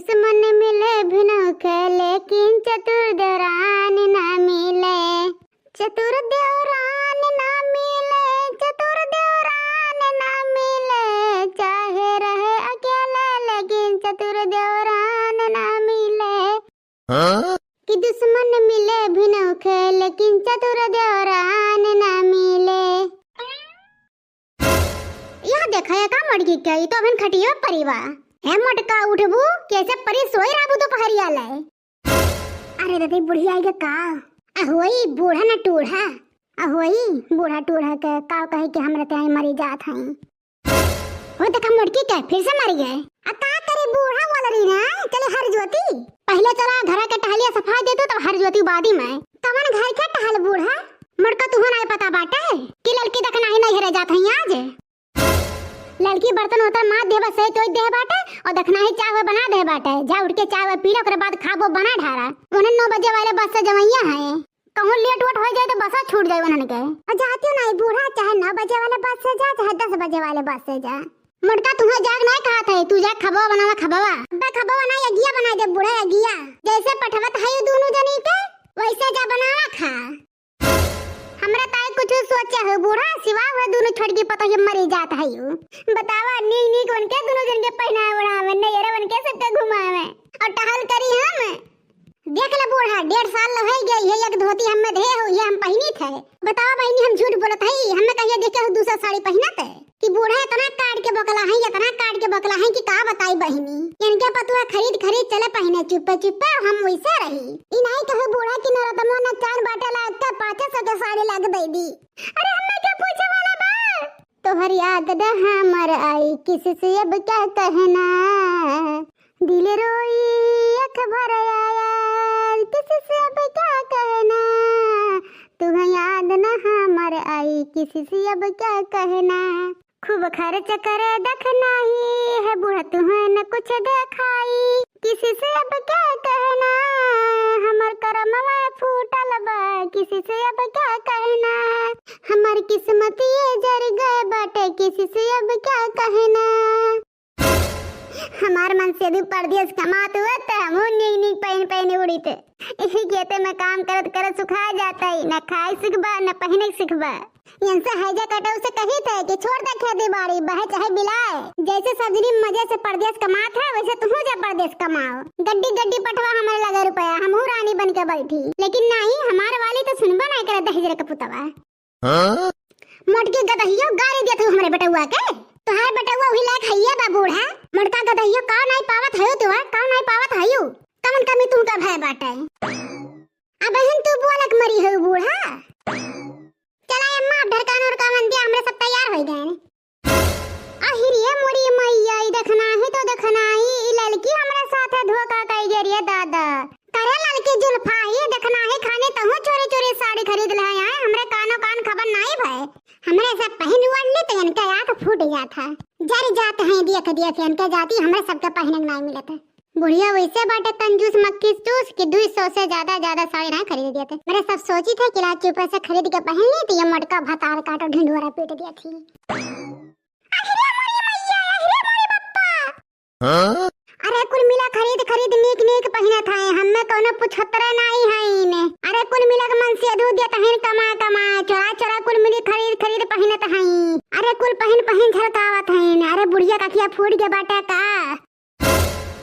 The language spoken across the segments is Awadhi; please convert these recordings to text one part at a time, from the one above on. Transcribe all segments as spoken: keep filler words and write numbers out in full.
दुश्मन मिले भिनौखे, लेकिन चतुर देवरान ना मिले। चतुर देवरान ना मिले, चतुर देवरान ना मिले, चाहे रहे अकेले, लेकिन चतुर देवरान ना मिले। हाँ? कि दुश्मन मिले भिनौखे, लेकिन चतुर देवरान ना मिले। यह देखा, ये का मोटकी के, ई तो अभिन खटियो परी बा। हे मोटका, उठबू? कैसे परी सोई रहबू दोपहरिया ले? अरे दादी, बुढ़िया आई के का? अहोई बूढ़ा ना टूढ़ा, अहोई बूढ़ा टूढ़ा के का कहे कि हमरा ते आई मरी जात हई। हो देखा मोटकी के, फिर से मरी गए। आ का करी बूढ़ा वाला रही ना, चले हर जोती। पहले चला घर के टहलिया सफाई देतू, तब हर जोती बादी में। कवन घर के टहल बूढ़ा? मोटका तुहन आए पता बाटे कि ललकी दखनाही नैहरे जात हई आज। ललकी बर्तन होता माज देह बस से तोई देह बाटे और दखनाही चाय हुए बना देह बाटे। जा उठ के चाय हुए पी लो, ओकरे बाद खाबो बना ढारा। उन्हें नौ बजे वाले बस से जवैया है, कहूँ लेट वेट हो जाए तो बसा छूट जाए उन्हन के। और जातियो नहीं बूढ़ा, चाहे नौ बजे वाले बस से जा, चाहे दस बजे वाले बस से जा। मोटका तुहे जाग नहीं कहा था, तू जा खबवा बनावा खबवा। अबे खबवा नहीं, अगिया बना दे बूढ़ा, अगिया। जैसे पठवत है यू दोनों जनी के, वैसे जा बनावा खा। हमरा ताई कुछ सोचे हो बूढ़ा, सिवा हुए दोनों छोटकी पतोहिया मरी जात है यू। बतावा, नीक नीक उनके दोनों जन के पहनावे ओढ़ावे, नैहरे उनके सबके घुमावे और टहल करी हम। देख ले बूढ़ा, डेढ़ साल हो गए, ये एक धोती हमें दे हो, ये हम पहनी थे। बतावा बहिनी, हम झूठ बोलत है? हमें कहिए देखे हो दूसरा साड़ी पहनत है कि बूढ़ा इतना काट के बकला है, इतना काट के बकला है कि का बताई बहिनी। इनके पतुआ खरीद खरीद चले पहने चुप्पे चुप्पे, हम वैसे रही। ई नहीं कहे बूढ़ा कि नरोत्तमो न चान बाटे लागते पाँचे सौ के साड़ी लाग दे दी। अरे हमें क्या पूछे वाला बा? तोहर याद न हमर आई, किसी से अब क्या कहना। दिल रोई, अख भर आया, किसी से अब क्या कहना। तुहे याद न हमर आई, किसी से अब क्या कहना। खूब खर्च करे दखनाही, है बूढ़ा तुहे न कुछ देखाई। किसी से अब क्या कहना, हमर करमवा फूटल बा। किसी से अब क्या कहना, हमर किस्मत ये जर गए बाटे। किसी से अब क्या कहना। हमार मनसेधू परदेस कमात हुए त हमहू नीक नीक पहिन पहिन उड़ित। इही खेते में काम करत करत सुखा जात ही, न खाए सिखबा, न पहिने सिखबा। इनसे हैजा कटऊ से कहित है कि छोड़ दे खेती बाड़ी, बहे चाहे बिलाए। जैसे सब जनी मजे से परदेस कमात है, वैसे तुहू जा परदेस कमाओ। गड्डी गड्डी पठवा हमरे लगे रुपया, हमहू रानी बन के बैठी। लेकिन नहीं, हमार वाली तो सुनबा नहीं करे दहिजर के पुतवा। हाँ? मोटकी गदहियो गारी देत हो हमरे बेटउआ के। तोहार बेटउआ वही लायक हइये बा बूढ़ा। मोटका गदहियो का नाई पावत हयो तू, हाँ? का नाई पावत हयो? कवन कमी तुमका भय बाटे? अबहिन तू बोलक मरी हो बूढ़ा। चला अम्मा, अब ढरकान उरकावन दिया, हमरे सब तैयार होइ गए। अहिरे मोरी मैया, ई देखनाही तो देखनाही, ई ललकी हमरे साथे धोखा कइ गे रे दादा। करे ललकी जुल्फा, ई देखनाही खाने तहूँ चोरी चोरी साड़ी खरीद ले आए, हमरे कानो कान खबर नाई भय। हमरे सब पहिन ओढ़ ली तो इनके आँख फूट जात है। जर जात हैं देख देख इनके जाति, हमरे सबके पहिने के नाई मिलत है। बुढ़िया वैसे बाटे कंजूस मक्खी चूस कि दुई सौ से ज्यादा, ज्यादा साड़ी ना खरीद दिया थे। मेरे सब सोची थे कि ला चुपे से खरीद के पहन ली तो ये मोटका भतार काटो ढिंढोरा पीट दिया थी। अहिरे मोरी मैया, अहिरे मोरी बप्पा। हाँ? अरे कुल मिला खरीद खरीद नीक नीक पहिनत है, हमें कौनो पुछतरे नाई है इने। अरे कुल मिला के मनसेधू देत हैं कमा कमा, चोरा चोरा कुल मिली खरीद खरीद पहिनत है। अरे कुल पहिन पहिन झलकावत है। अरे बुढ़िया कखिया फूट गया बाटे का?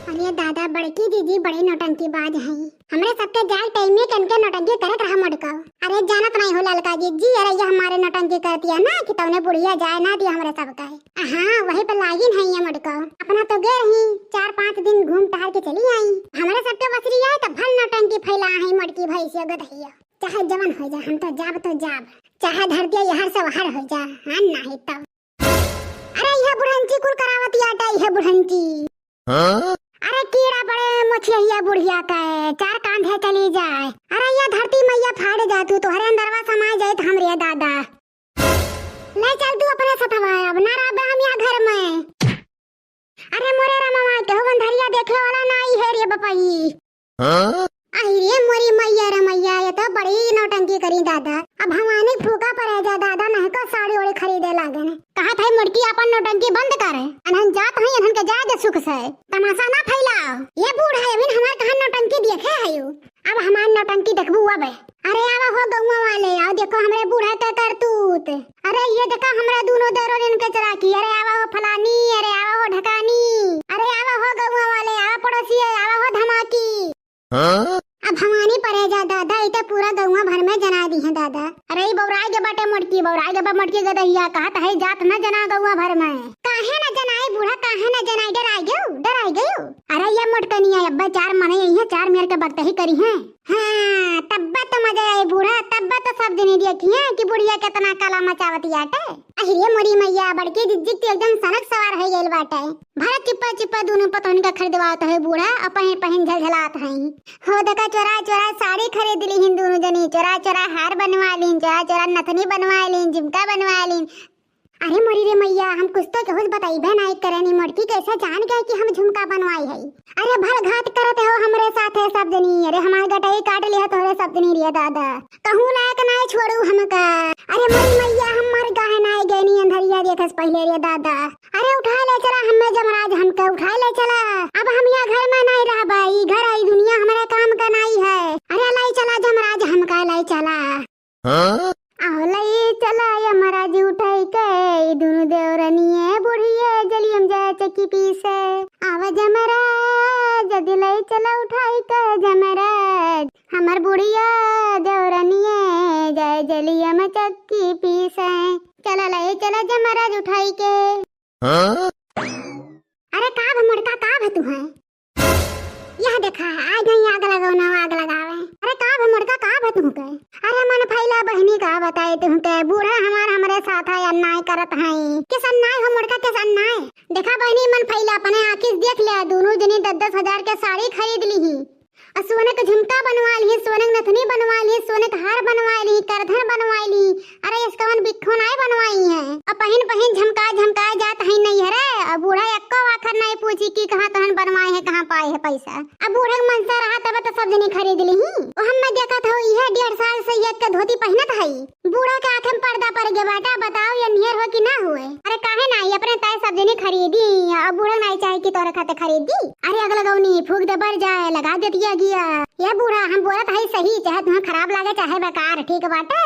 अरे दादा, बड़की जीजी बड़ी नौटंकीबाज हैं। हमरे सबके जाए टाइम में कनके नौटंकी करत रहा मोटका। अरे जानत नहीं हो ललका जीजी, अरे ये हमारे नौटंकी करती है ना कि तौने बुढ़िया जाए ना दिया हमरे सबका है। हाँ, वही पे लागिन है ये मोटका। अपना तो गए रही, चार पाँच दिन घूम टहल के चली आई। हमरे सबके वसरी आए तो भल नौटंकी फैला है मोटकी भैंसिया गदहिया। चाहे जवन हो जा, हम तो जाब तो जाब, चाहे धर दिया यहर से वहर हो जा, हाँ नहीं तो। अरे यह बुढ़ंची कुल करावत आटा, यह बुढ़ंची। हाँ? अरे कीड़ा बड़े मछिया बुढ़िया का है, चार कांधे चली जाए। अरे यह धरती मैया फाड़ जा तू, तोहरे अंदरवा समाए जाए तो हमरे दादा। ले चल तू अपने सथवा, अब ना रहबे हम यहाँ घर में। अरे मोरे रमवा, केहू अंधरिया देखे वाला नाई है रे बपई। हाँ? आई रे मोरी मैया रे मैया, ये तो बड़ी नौटंकी करी दादा। अब भवानी फूका पड़े जा दादा, महको साड़ी ओड़ी खरीदे लागे ने। कहा था मोटकी अपन नौटंकी बंद करे, अनहन जात हई, अनहन के जाए दे सुख से, तमाशा ना फैलाओ। ये तो हमार नौटंकी देखबू अब। अरे आवा हो गौवा वाले, आओ देखो हमरे बूढ़ा के करतूत। अरे ये देखा हमरा दूनो देवरनियन के चलाकी। अरे आवा हो फलानी, अरे आवा हो ढकानी, अरे आवा हो गौवा वाले, आवा पड़ोसी, आवा हो धमाकी। हाँ? अब भवानी परे जा दादा, ई तो पूरा गौवा भर में जना दी है दादा। अरे ई बौराई के बाटे मोटकी, बौराई के बा मोटकी गदहिया, कहत है जात न जना गौवा भर में। काहे न जनाई बूढ़ा, काहे न जनाई, डराई गयो, डराई गयो। अरे ये मोटकनिया अब्बा चार मने यही है, चार मेर के बकतही करी है। हाँ, तब्बा तो मजा आई बूढ़ा, तब्बा तो सब जनी देखिए कि बुढ़िया कितना काला मचावती आटे। अहिरे मोरी मैया, बड़की जिज्जी तो एकदम सनक सवार हो गइल बाटे। भरत चिप्पा चिप्पा दूनो पतोहन का खरीदवात है बूढ़ा, और पहिन पहिन झलझलात हैं। हो देखा चोरा चोरा साड़ी खरीद ली हिन दूनो जनी, चोरा चोरा हार बनवा लीन, चोरा चोरा नथनी बनवा लीन, झुमका बनवा लीन। अरे मोरी रे मैया, हम कुछ तो केहू से बताइबे नाई करे नी मोटकी, कैसे जान गए कि हम झुमका बनवाई है? अरे भल घात करत हो हमरे साथ है सब जनी। अरे हमार गटई काट लिया तोहरे सब जनी रे दादा, कहूँ लायक नाई छोड़ू हमका। अरे मोरी मैया, हम मर गए नाई गए नी अंधरिया देखस पहले रे दादा। अरे उठा ले चला हमें जमराज, हमके उठा ले चला। अब हम यहाँ घर में नाई रहबा, ई घर ई दुनिया हमारे काम का नाई है। अरे लाई चला जमराज, हमका लाई चला। हाँ? आओ लाई चला यमराज उठाई के, ई दुनु देवरनिये बुढ़िये जलियम जाए चक्की पीसे। आवा जमराज, जल्दी लाई चला उठाई के जमराज, हमर बुढ़िया देवरनिये जाए जलियम चक्की पीसे। चला लाई चला जमराज उठाई के। हाँ? अरे का भा मोटका, का भा तू है? यह देखा, आ गई आग लगावना, आग लगावे। अरे का भा मोटका, का भा तू के? अरे मन फैला बहनी, का बताए तू के, बूढ़ा हमार हमरे साथ है, अन्याय करत है। किस अन्याय हो मोटका, किस अन्याय? देखा बहनी, मन फैला अपने आँखी से देख ले, दूनो जनी दस दस हजार के साड़ी खरीद ली ही। आ सोने के झुमका बनवा ली, सोने के नथनी बनवा ली, सोने के हार बनवा ली, करधन बनवा ली। अरे, इस कवन बिक्खो नाई बनवाई है। अब पहिन पहिन झमका झमका जात है नहीं है रे। अब बूढ़ा एक्को आखर नाई पूछी कि कहाँ तहन बनवाए है, कहाँ पाए है पैसा। अब बूढ़ा के मनसा रहा तब तो सब जनी खरीद ली ही। ओ हम मैं देखत हो, इहे डेढ़ साल से एक के धोती पहिनत है। बूढ़ा के आँखें में पर्दा पड़ गया बाटा, बताओ ये नियर हो कि ना हुए? अरे काहे ना, ये अपने ताई सब जनी खरीदी, अब बूढ़ा नाई चाहे कि तोरे खाते खरीदी। अरे अगला गौनी फूक दे बर जाए, लगा देती है गिया। ये बूढ़ा हम बोलत है सही, चाहे तुम्हें खराब लागे चाहे बेकार, ठीक बाटे।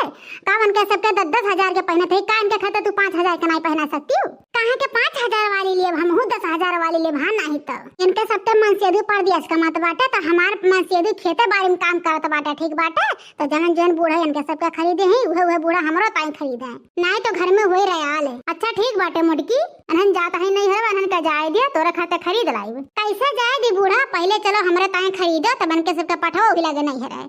का उनके सबके दस दस हजार के पहनत है, का इनके खाते तू पाँच हजार के नाई पहना सकती हो? काहे के पाँच हजार वाली लेब, हम हूँ दस हजार वाली लेब, हाँ नहीं तो। इनके सबके मनसेदू परदेस का मत बाटे, तो हमार मनसेदू खेते बाड़ी में काम करत बाटे, ठीक बाटे। तो जवन जवन बूढ़ा इनके सबके खरीदे हैं, उहे उहे बूढ़ा हमरो ताई खरीदे हैं, नाई तो घर में होई रहा ले। अच्छा ठीक बाटे मोटकी, अनहन जात है नहीं हरवा, अनहन का जाए दिया, तोरे खाते खरीद लाइब। कैसे जाए दी बूढ़ा, पहले चलो हमरे ताई खरीदो, तब इनके सबके पठाओ भी लगे नहीं हरे।